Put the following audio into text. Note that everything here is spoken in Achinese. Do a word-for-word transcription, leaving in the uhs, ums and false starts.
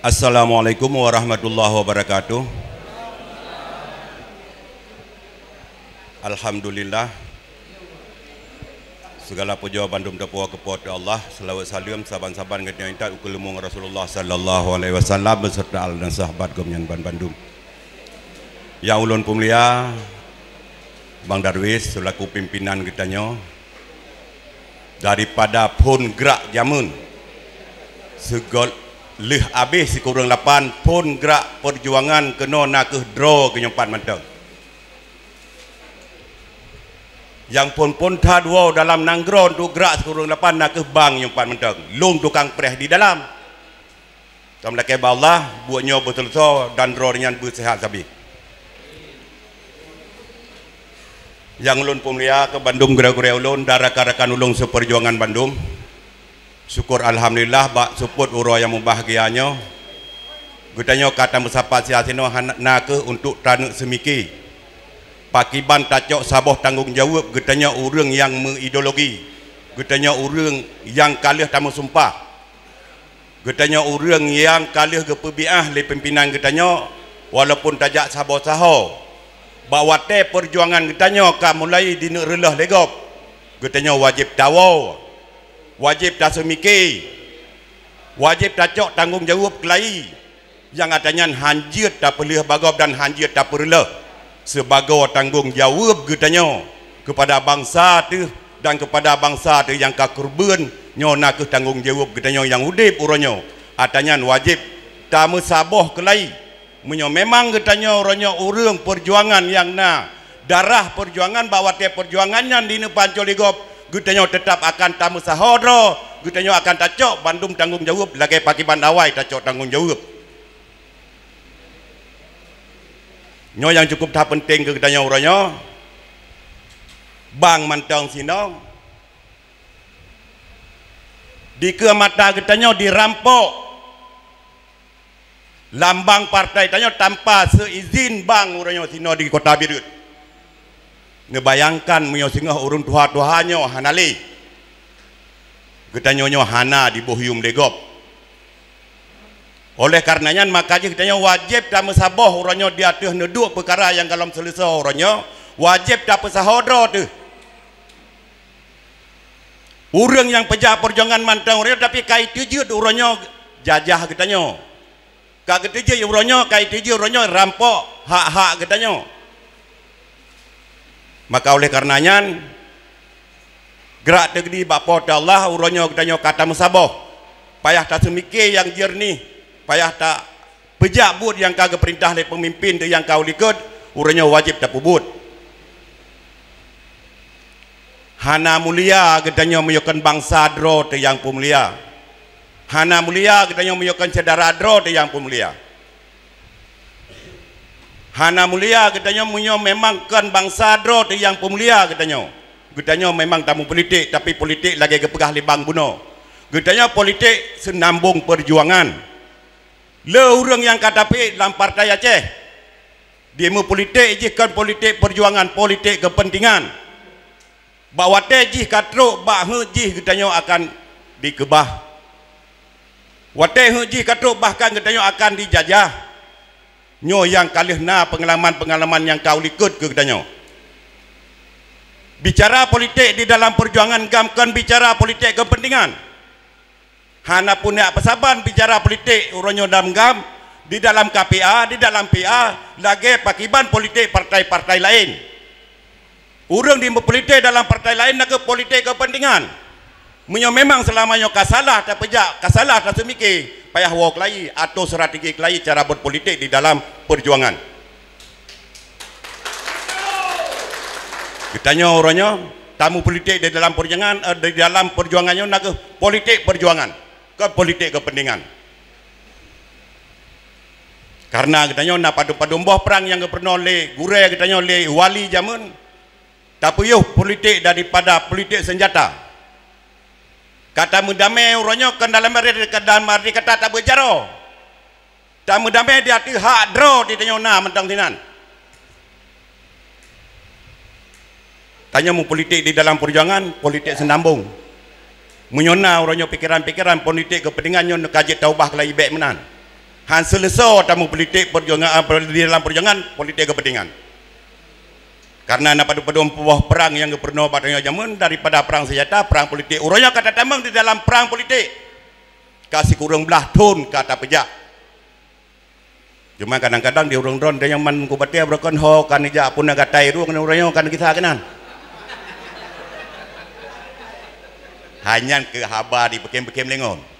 Assalamualaikum warahmatullahi wabarakatuh. Alhamdulillah. Segala puja bandum teupuwoe keu Po teu Allah, seulaweuet saleuem saban-saban geutanyoe intat u keuleumong Rasulullah sallallahu alaihi wasallam beserta al dan sahabat gobnyan ban bandum. Nyang ulôn peumulia, Bang Darwis selaku pimpinan geutanyoe, daripada phon grak jameun, sigoe lheueh abéh sikureueng lapan phon grak peujuangan keunoe na kheueh droe geuh nyoe pat mantong. Nyang phon-phon that woe dalam nanggroe untuk grak sikureueng lapan na kheueh bang nyoe pat mantong, lôn tukang preh di dalam. Tamlakée bak Allah, buet nyoe beuseuleusoe dan droe nyan beuseuhat sabe. Nyang ulôn peumulia keu bandum gurée-gurée ulôn dan rakan-rakan ulôn seupeujuangan bandum. Syukur alhamdulillah bak seupôt uroe nyang mubahgia nyoe. Geutanyoe ka tameusapat siat sinoe hana, na kheueh untuk taneuk seumike. Pakiban tacok saboh tanggong jaweueb geutanyoe ureuëng nyang meuideologi. Geutanyoe ureuëng nyang ka lheueh tameusumpah. Geutanyoe ureuëng nyang ka lheueh geupeubiah lé pimpinan geutanyoe, walaupun tajak saboh saho. Bak watée peujuangan geutanyoe ka mulai dineuk reuloh lé gob, geutanyoe wajéb tawoe, wajéb taseumike, wajéb tacok tanggong jaweueb keulayi. Nyang ata nyan hanjeuet tapeuleueh bak gob dan hanjeuet tapeureuloh. Sibagoe tanggong jaweueb geutanyoe keupada bansa teuh dan keupada bansa teuh nyang ka keureubeuen, nyoe na kheueh tanggong jaweueb geutanyoe nyang udeb uroe nyoe. Ata nyan wajéb tameusaboh keulayi. Meunyoe memang geutanyoe uroe nyoe ureuëng peujuangan nyang na darah peujuangan bak watée peujuangan nyan dineuk pancol lé gob, geutanyoe teutab akan tameusaho droe, geutanyoe akan tacok bandum tanggong jaweueb lagée pakiban awai tacok tanggong jaweueb. Nyoe nyang cukup that peunteng keu geutanyoe uroe nyoe. Bang mantong sinoe. Dikeue mata geutanyoe dirampok lambang partai tanyoe tanpa seuizin bang uroe nyoe sinoe di Kota Bireuen. Neubayangkan meunyoe singoh ureuëng tuha-tuha nyoe hana lé, geutanyoe nyoe hana diboh yuem lé gob. Oleh kareuna nyan, maka jih geutanyoe wajéb tameusaboh uroe nyoe di ateueh neuduek peukara nyang gohlom seuleusoe uroe nyoe, wajéb tapeusaho droe teuh. Ureuëng nyang peujak peujuangan mantong uroe nyoe, tapi ka iteujeuet uroe nyoe jajah geutanyoe. Ka geuteujeuet uroe nyoe, ka iteujeuet uroe nyoe rampok hak-hak geutanyoe. Maka oleh kareuna nyan, grak teugeudi bak Po teu Allah, uroe nyoe geutanyoe ka tameusaboh. Payah taseumike nyang jeureunih, payah ta peujak buet nyang ka geupeurintah lé peumimpén teuh nyang ka u likot, uroe nyoe wajéb tapeubuet. Hana mulia geutanyoe meunyoe kon bansa droe teuh nyang peumulia. Hana mulia geutanyoe meunyoe kon syedara droe teuh nyang peumulia. Hana mulia geutanyoe meunyoe memang kon bansa droe teuh nyang peumulia geutanyoe. Geutanyoe memang tameupolitik, tapi politik lagée geupeugah lé bang bunoe. Geutanyoe politik seunambong peujuangan. Le ureuëng nyang ka tapeuék lam Partai Aceh, dimeupolitik jih kon politik peujuangan, politik keupeuntengan. Bak watée jih ka trok, bak heuet jih geutanyoe akan dikeubah. Watée heuet jih ka trok, bahkan geutanyoe akan dijajah. Nyoe nyang ka lheueh na peungalaman-peungalaman nyang ka u likot keu geutanyoe. Bicara politik di dalam peujuangan GAM kon bicara politik keupeuntengan. Hana peuneuk peusaban bicara politik uroe nyoe dalam GAM, di dalam K P A, di dalam P A, lagée pakiban politik partai-partai laén. Ureuëng dimeupolitik dalam partai laén nakeuh politik keupeuntengan. Meunyoe memang seulama nyoe ka salah tapeujak, ka salah taseumike, payah woe keulayi atau strategi keulayi cara buet politik di dalam peujuangan. Geutanyoe uroe nyoe tameupolitik di dalam peujuangan, eh, di dalam peujuangan nyoe nakeuh politik peujuangan, kon politik keupeuntengan. Kareuna geutanyoe na padum-padum boh prang nyang geupeurunoe lé gurée geutanyoe, lé wali jameun, tapeuyôh politik daripada politik seunjata. Ka tameudamé uroe nyoe kon dalam arti, dalam arti kata tabeuet jaroe. Tameudamé di ateueh hak droe di tanyoe na mantong sinan. Tanyoe meupolitik di dalam peujuangan, politik seunambong. Meunyoe na uroe nyoe pikeran-pikeran politik keupeuntengan nyoe ka jeuet taubah keulayi bék meunan. Han seuleusoe tameupolitik perjuangan, di dalam perjuangan politik kepentingan. Karena na padum-padum boh perang nyang geupeurunoe bak tanyoe jameun, daripada perang senjata, perang politik. Uroe nyoe ka tatamong di dalam perang politik. Ka sikureueng blaih thon ka tapeujak. Cuma kadang-kadang di ureuëng droen, tanyoe man kubatea beurokon ho ka neujak puna gatai rueng, uroe nyoe ka neugisa keunan. Hanyan keu haba di peukém-peukém lengom.